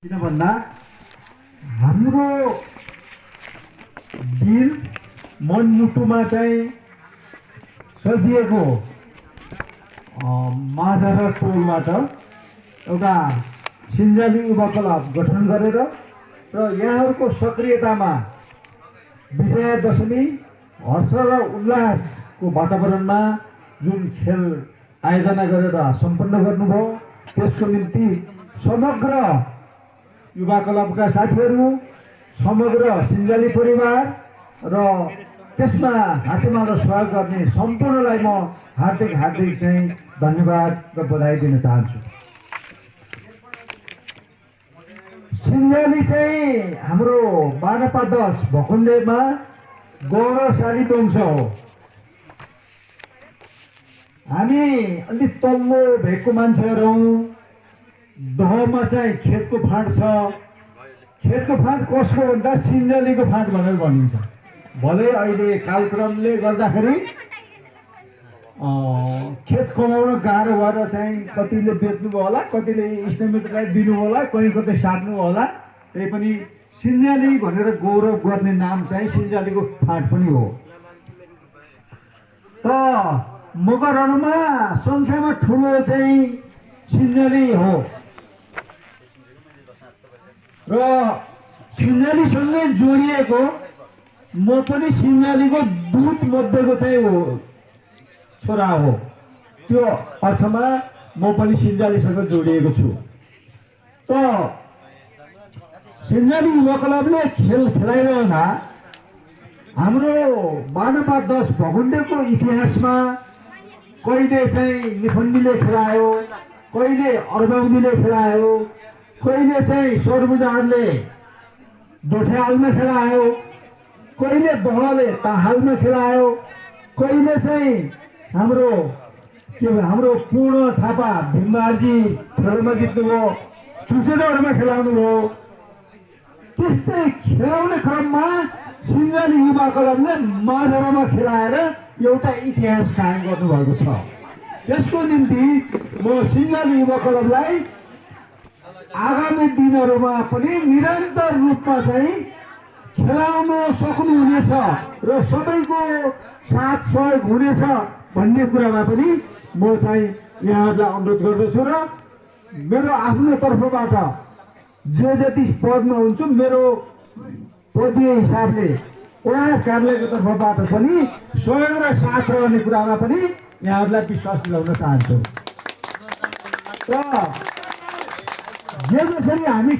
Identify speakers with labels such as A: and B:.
A: किन भन्दा हाम्रो दिल मनमुटुमा चाहिँ सजिएको माझा र टोलबाट एउटा सिन्जाली युवा क्लब गठन गरेर र यहाँहरूको सक्रियतामा विजयादशमी हर्ष र उल्लासको वातावरणमा जुन खेल आयोजना गरेर सम्पन्न गर्नुभयो त्यसको निम्ति समग्र युवा क्लबका साथीहरू, समग्र सिन्जाली परिवार र त्यसमा हातेमालो सहयोग गर्ने सम्पूर्णलाई म हार्दिक चाहिँ धन्यवाद र बधाई दिन चाहन्छु। सिन्जाली चाहिँ हाम्रो मानपा 10 भकुण्डेमा गौरवशाली वंश हो। हामी अलिक तल्लो भेगको मान्छेहरू हौँ। दहमा चाहिँ खेतको फाँट छ। खेतको फाँट कसको भन्दा सिन्जालीको फाँट भनेर भनिन्छ। भले अहिले कालक्रमले गर्दाखेरि खेत कमाउन गाह्रो भएर चाहिँ कतिले बेच्नुभयो होला, कतिले इष्टमित्रलाई दिनु होला, कहीँ कतै साट्नु होला। त्यही पनि सिन्जाली भनेर गौरव गर्ने नाम चाहिँ सिन्जालीको फाँट पनि हो। त मगरहरूमा सङ्ख्यामा ठुलो चाहिँ सिन्जाली हो र सिन्जालीसँगै जोडिएको म पनि सिन्जालीको दूत मध्येको चाहिँ हो छोरा हो। त्यो अर्थमा म पनि सिन्जालीसँग जोडिएको छु। त सिन्जाली युवा क्लबले खेल खेलाइरहँदा हाम्रो मानपा 10 भकुण्डेको इतिहासमा कहिले चाहिँ निफन्डीले खेलायो, कहिले अर्बाउनीले खेलायो, कहिले चाहिँ सरबुजाहरूले दोठेहालमा खेलायो, कहिले दहले ताहालमा खेलायो, कहिले चाहिँ हाम्रो पूर्ण थापा भीमबारजी खेलमा जित्नुभयो, चुचेडरमा खेलाउनु भयो। त्यस्तै खेलाउने क्रममा सिन्जाली युवा क्लबले माझामा खेलाएर एउटा इतिहास कायम गर्नुभएको छ। त्यसको निम्ति म सिन्जाली युवा क्लबलाई आगामी दिनहरूमा पनि निरन्तर रूपमा चाहिँ खेलाउन सक्नुहुनेछ र सबैको साथ सहयोग हुनेछ भन्ने कुरामा पनि म चाहिँ यहाँहरूलाई अनुरोध गर्दछु र मेरो आफ्नो तर्फबाट जे जति पदमा हुन्छु मेरो पदीय हिसाबले वडा कार्यालयको तर्फबाट पनि सहयोग र साथ रहने कुरामा पनि यहाँहरूलाई विश्वास दिलाउन चाहन्छु। र जे जसरी हामी